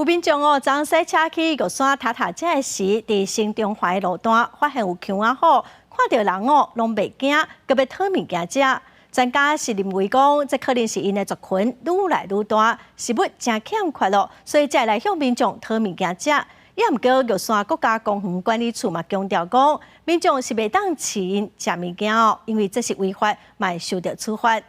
有民眾哦，昨駛車去玉山塔塔遮的時，佇新中華路段發現有虯仔虎，看著人哦，攏袂驚，閣欲討物件食。專家是認為講，這可能是𪜶的族群愈來愈大，食物誠欠缺咯，所以才會來向民眾討物件食。也毋過玉山國家公園管理處嘛強調講，民眾是袂當飼𪜶食物件哦，因為這是違法，嘛會受著處罰。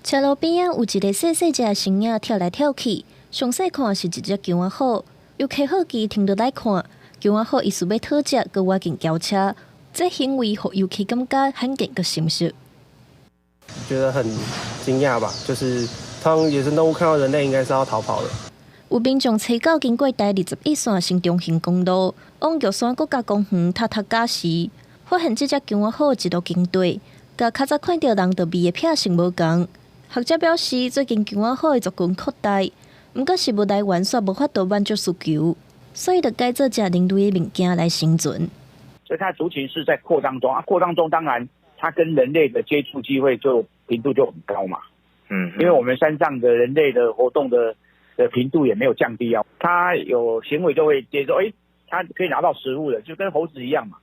車路邊仔有一個細細隻身影跳來跳去，詳細看是一隻虯仔虎。遊客好奇停落來看，虯仔虎疑似欲討食，閣倚近轎車，這行為予遊客感覺罕見閣心實。覺得很驚訝吧，就是通常野生動物看到人類應該是要逃跑的。有民眾揣狗經過台21線新中橫公路，往玉山國家公園塔塔加時，發現這隻虯仔虎一路經過，佮較早看著人就避的癖性無仝。學者表示，最近虯仔虎的族群擴大，毋過食物來源煞無法度滿足需求，所以就改做食人類的物件來生存。所以它族群是在擴張中啊，擴張中當然它跟人類的接觸機會就頻度就很高嘛。因為我們山上的人類的活動的頻度也沒有降低啊，它有行為就會接受，欸，它可以拿到食物的，就跟猴子一樣嘛。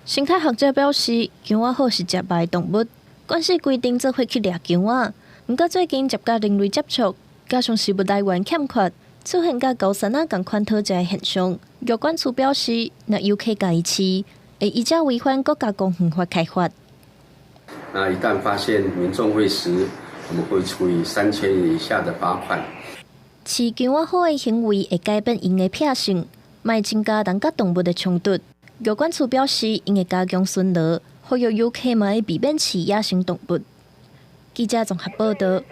生態學者表示，虯仔虎是食肉的動物，慣勢規定做伙去掠虯仔。毋過最近捷佮人類接觸，加上食物來源欠缺，出現佮高山仔仝款討食的現象。玉管處表示，若遊客共伊飼，會依照違反國家公園法開罰。那一旦發現民眾餵食，我們會處以3000元以下的罰款。飼虯仔虎的行為會改變𪜶的癖性，嘛會增加人佮動物的衝突。玉管處表示，𪜶會加強巡邏，呼籲遊客嘛欲避免飼野生動物。記者綜合報導。